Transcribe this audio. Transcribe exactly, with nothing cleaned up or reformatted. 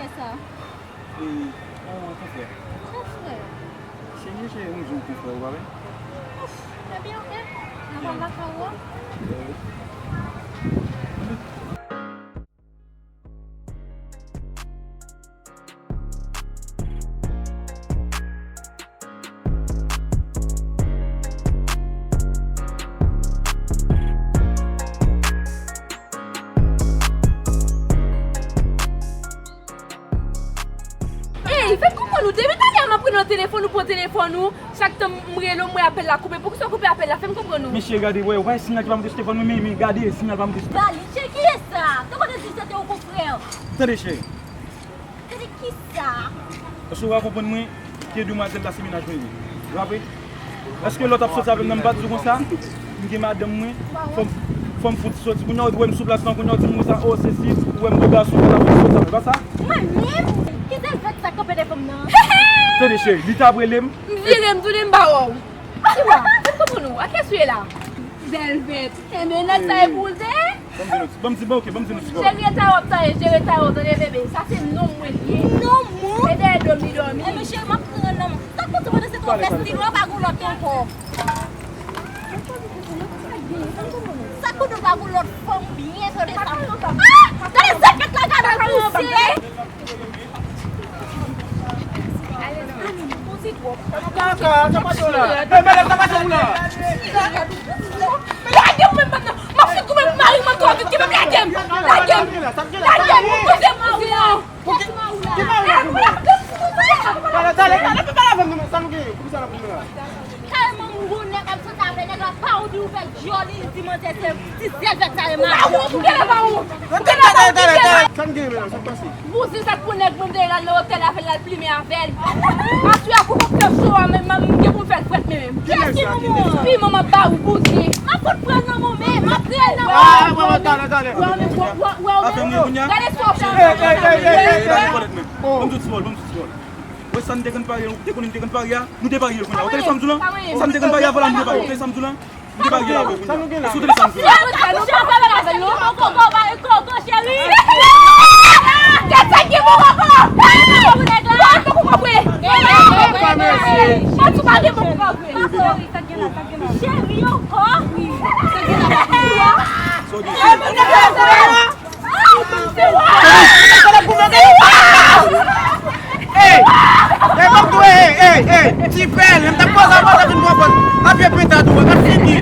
Sa. E, yon konfrè. Konfrè? Cheri, cheri, yon jou konfrè, ou pa vre? Ebyen, oke. N ap al lakay ou a. Ey, fè m konprann ou. Depi talè a m ap rele nan telefòn, ou pran telefòn ou. Chak tan m rele w, m wè apèl la koupe. Poukisa w koupe apèl la? Fè m konprann ou. Mesye, gade, wè, wè, sinyal ki pa monte sou telefòn mwen, men, men, gade, sinyal pa monte sou. Dali, cheri, kiyès sa? Tankou te di se te yon konfrè. Tande, cheri. Tande kisa? Èske w pa konprann mwen ke demwazèl la se mennaj mwen li? Ou pa vre? Èske lè w t ap soti avè m nan, m pa t di w konsa? M gen madanm mwen, fò m, fò m fouti soti. Kounye a, ou wè m sou plas lan, kounye a, ou di m konsa, o, sesi, ou wè m de gason, ou t ap fouti soti avè l, pa sa? Mwen menm? Ki Velvet sa k kanpe devan m nan? Tande, cheri, li t ap rele m. M vire, m tounen, m pa wè w. Tiwa, fè m konprann ou. A kiyès ou ye la? Velvet. E mennaj sa e pou l te ye? Ban m di nou, ban m di, ban, oke, ban m di nou ti pawòl. Cheri, e ta w ap ta ye, jere ta w, tande bebe. Sa se nonm mwen li ye. Nonm ou? E dèyè do m li dòmi. E men cheri, m ap pran nonm. Sa k konn se pandan se twò fè stil, ou pa gon lòt ankò. Sa k konn ou pa gon lòt fanm byen, tande sa. Ah! Tande zèkèt la, gade l pouse. Kaka, sa pa jwe la. Hey, medam, sa pa jwe la. Lage m menm, medam. M ap fin goumen pou mari m an twò vit. Ki menm lage m. Lage m. Lage m. Pouse m, pouse m. Ki mari la pou mwen? Talè, talè, talè, pa pale avè m non, men sa nou genyen? Poukisa n ap goumen la? Kay manman w nèg ap sot avè nèg la, pa ou di ou fè dyòl, li di manzè se ti zèl fèt sa e mari. Ou pa ou, ou genlè pa ou. Ou genlè pa ou, ou genlè pa ou. Sa n genyen menm la, sa k pase? Bouzen sa k pou nèg mwen dèyè l al nan otèl avè l, l al plimen avè l. Aswè a kou kòk fè cho a, men m gen pou m fè l frèt men menm. Kiyès ki manman w? Pi manman ba ou bouzen. M ap fout pran nan mwen men, m ap pran nan mwen. Wè, wè, wè, talè, talè. Wè, wè, wè, wè, wè, gade sa w fè. Hey, hey, hey, hey, hey, hey. Ban m di w ti pawòl, ban m di w ti pawòl. Wè sa n te konn parye, ou te konnen n te konn parye a? Nou te parye l kounye a. Ou tande sa m di w lan? Sa n te konn parye avan la, nou te parye. Ou tande sa m di w lan? Nou te parye l avè w kounye a. Èske w tande sa m di w lan? Kòkò, kòkò, cheri. Tèt sa ki bon kòkò. Bon, kòkò vre. Bon, tou pa gen bon kòkò vre. Cheri, ankò. Sa w di? Ey! Ey, ban m tou, ey, ey, ey, ti pèl, m t ap poze avè w, fin pran pòz. Apye pita tou, gad figi.